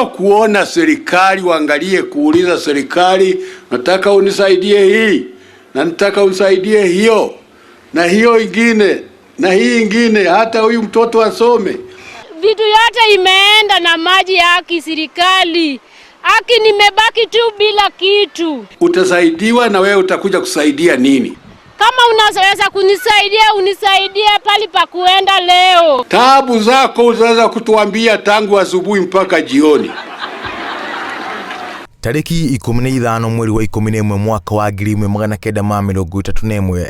Sio kuona serikali waangalie kuuliza serikali, nataka unisaidie hii na nataka unisaidie hiyo na hiyo ingine na hii ingine, hata huyu mtoto asome. Vitu yote imeenda na maji ya haki serikali. Haki nimebaki tu bila kitu. Utasaidiwa na wewe utakuja kusaidia nini? Kama unaweza kunisaidia, unisaidie pali pa kuenda leo. Taabu zako utaweza kutuambia tangu asubuhi mpaka jioni. Tarĩki 15 mweri wa 11 mwaka wa 1931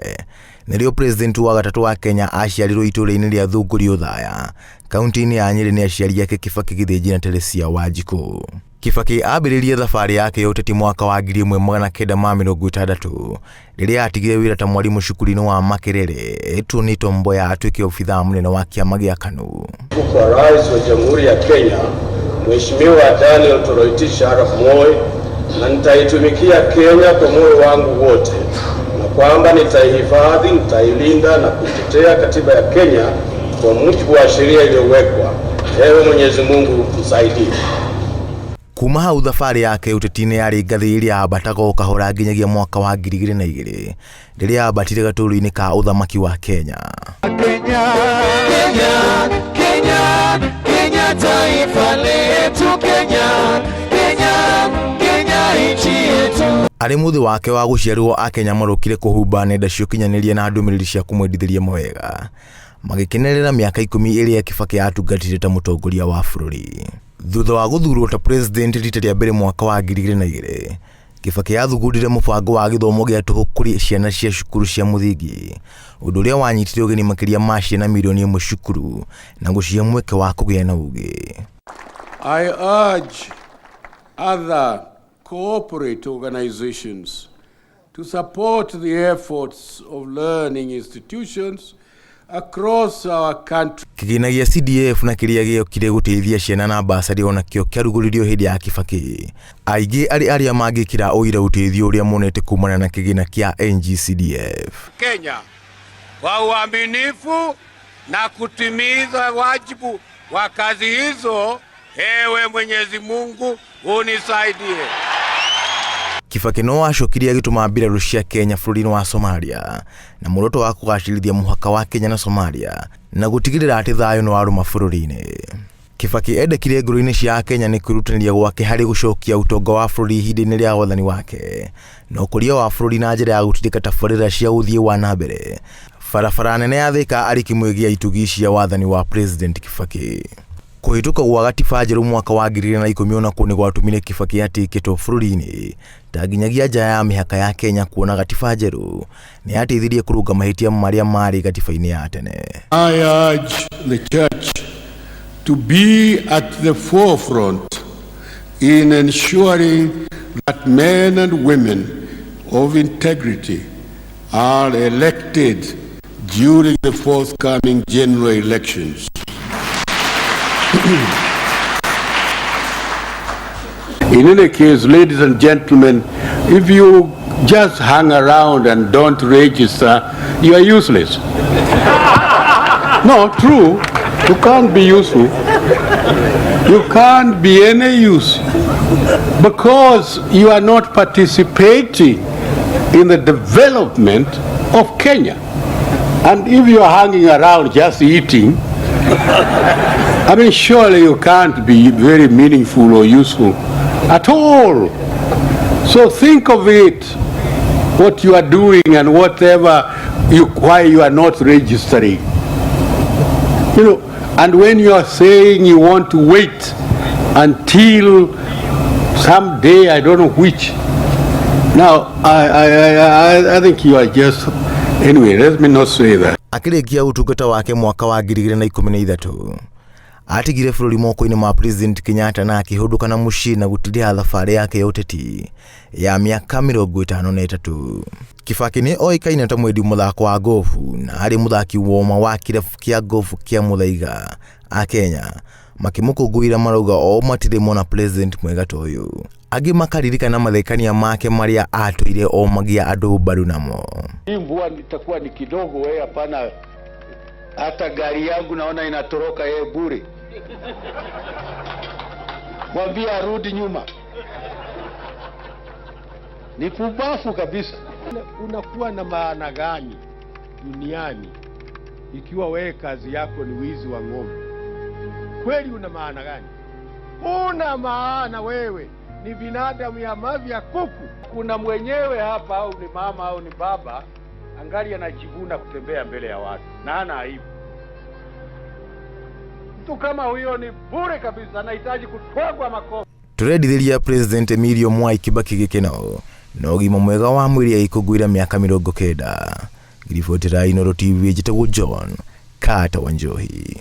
nĩrĩo president wa gatatũ wa Kenya aciarirwo itũũra-inĩ rĩa Thunguri Othaya, kaunti-inĩ ya Nyĩrĩ nĩ aciari ake Kibaki Gĩthĩnji na Teresia Wanjikũ. Kibaki ambĩrĩirie thabarĩ yake ya ũteti mwaka wa 1960 rĩrĩa atigire wĩra ta mwarimũ cukuru-inĩ wa Makerere etwo nĩ Tom Mboya atuĩke obithaa mũnene wa kĩama gĩa KANU. Kwa Rais wa Jamhuri ya Kenya Mheshimiwa Daniel Toroitich arap Moi, na nitaitumikia Kenya kwa moyo wangu wote, na kwamba nitaihifadhi, nitailinda na kuitetea katiba ya Kenya kwa mujibu wa sheria iliyowekwa. Ewe Mwenyezi Mungu msaidie. Kuma hau thabarĩ yake ũteti-inĩ yarĩ ngathĩ ĩrĩa ambataga o kahora nginyagia mwaka wa 2002 rĩrĩa ambatire gaturwa-inĩ ka ũthamaki wa Kenya. Kenya, Kenya, Kenya, Kenya taifa letu Kenya, Kenya, Kenya nchi yetu. Arĩ mũthĩ wake wa gũciarwo akenya marũkire kũhumba nenda cia ũkinyanĩria na ndũmĩrĩri cia kũmwendithĩria mawega magĩkenerera mĩaka 10 ĩrĩa Kibaki atungatire ta mũtongoria wa bũrũri. Thutha wa gũthurwo ta president rita rĩa mbere mwaka wa 2002, Kibaki athugundire mũbango wa gĩthomo gĩa tũhũ kũrĩ ciana cia cukuru cia mũthingi, ũndũ ũrĩa wanyitire ũgeni makĩria ma ciana milioni 1 cukuru na gũcihe mweke wa kũgĩa na ũgĩ. I urge other corporate organizations to support the efforts of learning institutions across our country. Kĩgĩna gĩa CDF na kĩrĩa gĩokire gũteithia ciana na basarĩ onakĩo kĩarugũririo hĩndĩ ya Kibaki. Aingĩ arĩ arĩa mangĩkĩra ũira ũteithio ũrĩa monete kumana na kĩgĩna kĩa NGCDF. Kenya kwa uaminifu na kutimiza wajibu wa kazi hizo. Ewe Mwenyezi Mungu unisaidie. Kibaki no acokirie agĩtũma mbirarũ cia Kenya bũrũri-inĩ wa Somalia na muoroto wa kũgacĩrithia mũhaka wa Kenya na Somalia na gũtigĩrĩra atĩ thayũ nĩ warũma bũrũri-inĩ. Kibaki endekire ngoro-inĩ cia Akenya nĩ kwĩrutanĩria gwake harĩ gũcokia ũtonga wa bũrũri ihinda-inĩ rĩa wathani wake na ũkũria wa bũrũri na njĩra ya gũtindĩka tabarĩra cia ũthii wa na mbere. Barabara nene ya Thika arĩ kĩmwe gĩa itugĩ cia wathani wa President Kibaki. Kũhĩtũka gwa gatiba njerũ mwaka wa 2010 onakuo nĩ gwatũmire Kibaki atĩkĩtwo bũrũri-inĩ ta nginyagia nja ya mĩhaka ya Kenya kuona gatiba njerũ nĩ yateithirie kũrũnga mahĩtia marĩa marĩ gatiba-inĩ ya tene. I urge the church to be at the forefront in ensuring that men and women of integrity are elected during the forthcoming general elections. In any case, ladies and gentlemen, if you just hang around and don't register, you are useless. No, true. You can't be useful. You can't be any use because you are not participating in the development of Kenya. And if you are hanging around just eating, I mean, surely you can't be very meaningful or useful at all. So think of it, what you are doing and why you are not registering. And when you are saying you want to wait until some day, I don't know which. Now, I think you are just, anyway, let me not say that. Akĩrĩkia ũtungata wake mwaka wa 2013 atigire bũrũri moko-inĩ ma President Kenyatta na akĩhũndũka na mũciĩ na gũtiriha thabarĩ yake ya ũteti ya mĩaka 53. Kibaki nĩ oĩkaine ta mwendi mũthako wa gofu na arĩ mũthaki woma wa kĩrabu kĩa gofu kĩa Muthaiga. Akenya makĩmũkũngũĩra marauga o matirĩ mona president mwega ta ũyũ. Angĩ makaririkana mathekania make marĩa atũire omagia andũ mbaru namo. Hii mvua itakuwa ni kidogo, wewe hapana, hata gari yangu naona inatoroka yeye bure. Mwambie arudi nyuma. Ni pumbafu kabisa. Unakuwa na maana gani duniani ikiwa wewe kazi yako ni wizi wa ng'ombe? Kweli una maana gani? Una maana wewe ni binadamu ya mavi ya kuku. Kuna mwenyewe hapa, au ni mama au ni baba, angali anajivuna kutembea mbele ya watu na hana aibu. Mtu kama huyo ni bure kabisa, anahitaji kutwagwa makofi. Tũrendithĩria President Emilio Mwai Kibaki gĩkeno na ũgima mwega wa mwĩrĩ agĩkũngũĩra mĩaka 90. Ngiribotera Inooro TV, njĩtagwo John Carter Wanjohi.